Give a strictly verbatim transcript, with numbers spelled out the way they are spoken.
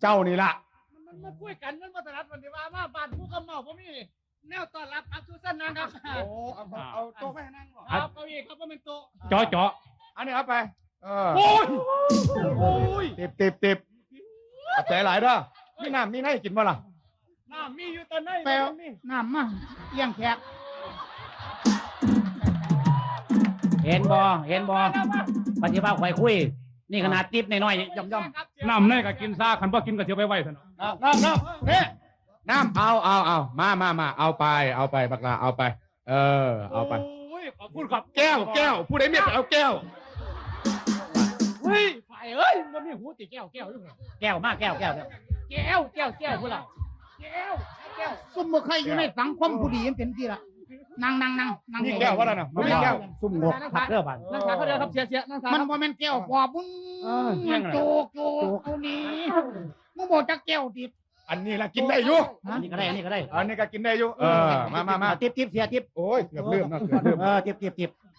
เจ้านี่ละ มันมันคุยกันมันบ่ถนัดมันสิว่ามาบ้านผู้กำเมาบ่มีแนวต้อนรับครับทุกท่านนะครับ โอ้เอาเอาเอาโต๊ะไปให้นั่งก่อน เอาเก้าอี้ครับบ่แม่นโต๊ะ เจาะเจาะ อันนี้เอาไป เออ โอ้ยโอ้ย ติบติบติบขอบใจหลายเด้อมีน้ำมีในกินบ่ล่ะ น้ำมีอยู่แต่ใน แปลว บ่มี น้ำมาเลี้ยงแขก เห็นบ่เห็นบ่ปฏิบัติข่อยคุย นี่ขนาดติ๊บน้อยๆย่อมๆ น้ำในก็กินซาคันบ่กินก็เสียไปไว้ซั่นเนาะ น้ำน้ำน้ำเนี่ยน้ำเอาเอาเอามามามาเอาไปเอาไปบักลาเอาไป เออ เอาไป โอ้ยขอบคุณครับ แก้วแก้วผู้ใดเมียไปเอาแก้ว เฮ้ยฝ่ายเอ้ยมันมีหูติแก้วแก้วอยู่หั่น แก้วมาแก้วแก้วแก้ว แก้วแก้วแก้วพุ่นล่ะแก้วแก้ว ซุ่มบ่เคยอยู่ในสังคมผู้ดีมันเป็นที่ละนั่งนั่งนั่งนั่ง มีแก้วว่าแล้วนะมันมีแก้ว ซุ่มงกคักเด้อบาด นั่งขาเขาเดียวครับเสียเสียนั่งขา มันบ่แม่นแก้วปอบมึง เออ มันโจกโจกกูนี่มึงบอกจักแก้วดิบ อันนี้ละกินได้อยู่ อันนี้ก็ได้อันนี้ก็ได้ อันนี้ก็กินได้อยู่เออมามามา ติ๊บติ๊บเสียติ๊บ โอ้ยเกือบลืมนะเกือบลืม เออติ๊บติ๊บติ๊บ